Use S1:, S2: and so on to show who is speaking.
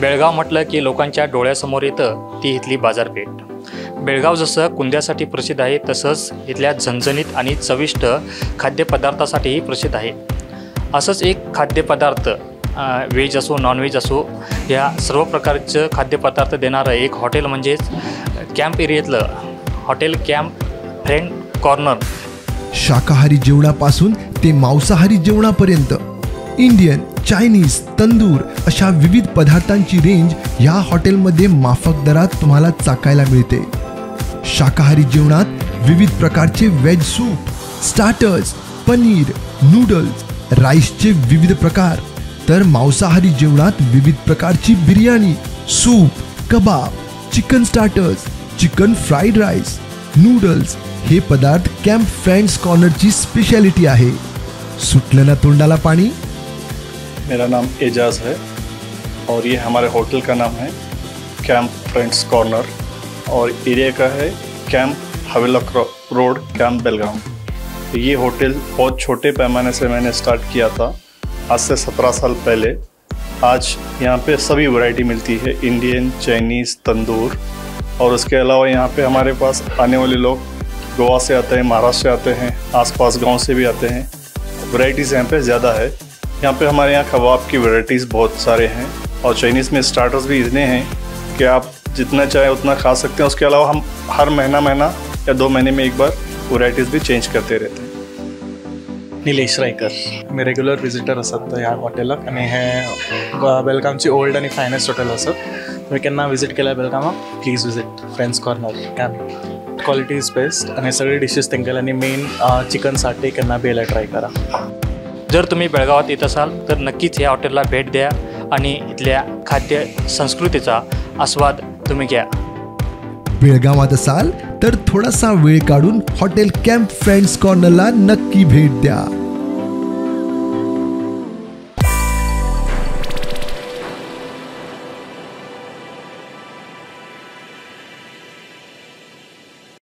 S1: बेळगाव म्हटलं की लोकांच्या डोळ्यासमोर येतं ती इथली बाजारपेठ. बेळगाव जसं कुंद्यासाठी प्रसिद्ध आहे तसंच इथल्या झणझणीत आणि चविष्ट खाद्यपदार्थासाठीही प्रसिद्ध आहे. असंच एक खाद्यपदार्थ व्हेज असो नॉनव्हेज असो या सर्व प्रकारचं खाद्यपदार्थ देणारं एक हॉटेल म्हणजेच कॅम्प एरियातलं हॉटेल कॅम्प फ्रेंड कॉर्नर.
S2: शाकाहारी जेवणापासून ते मांसाहारी जेवणापर्यंत इंडियन, चायनीज, तंदूर अशा विविध पदार्थांची रेंज या हॉटेलमध्ये माफक दरात तुम्हाला चाकायला मिळते. शाकाहारी जेवणात विविध प्रकारचे veg soup, starters, paneer, noodles, राईसचे विविध प्रकार, तर मांसाहारी जेवणात विविध प्रकारची biryani, soup, kebab, chicken starters, chicken fried rice, noodles हे पदार्थ कॅम्प फ्रेंड्स कॉर्नरची स्पेशालिटी आहे. सुटलं ना तोंडाला पाणी?
S3: मेरा नाम एजाज है और ये हमारे होटल का नाम है कैंप फ्रेंड्स कॉर्नर और एरिया का है कैंप हवेलॉक रोड, कैंप बेलगाम. तो ये होटल बहुत छोटे पैमाने से मैंने स्टार्ट किया था आज से 17 साल पहले. आज यहाँ पे सभी वैरायटी मिलती है, इंडियन, चाइनीज़, तंदूर और उसके अलावा यहाँ पे हमारे पास आने वाले लोग गोवा से आते हैं, महाराष्ट्र से आते हैं, आसपास गांव से भी आते हैं. वैरायटीज़ यहाँ पे ज़्यादा है. यहाँ पे हमारे यहाँ कबाब की वैरायटीज़ बहुत सारे हैं और चाइनीज़ में स्टार्टर्स भी इतने हैं कि आप जितना चाहे उतना खा सकते हैं. उसके अलावा हम हर महीना महीना या 2 महीने में एक बार वैरायटीज़ भी चेंज करते रहते हैं.
S4: निलेश रायकर. आमी रेग्युलर विजिटर आसात ह्या हॉटेलाक आनी हे बेलगामची ओल्ड आनी फायनेस्ट हॉटेल आसात. तुमी केन्ना विजीट केल्यार बेलगामाक please visit Friends Corner Camp. Quality is best आनी सगळे डिशीज तेंगेले आनी मेन चिकन साटे केन्ना बी येयल्यार ट्राय करा.
S1: जर तुम्ही बेळगावात येत असाल तर नक्कीच या हॉटेलला भेट द्या आणि इथल्या खाद्य संस्कृतीचा आस्वाद तुम्ही घ्या.
S2: बेळगावात असाल तर थोडासा वेळ काढून हॉटेल कॅम्प फ्रेंड्स कॉर्नरला नक्की भेट द्या.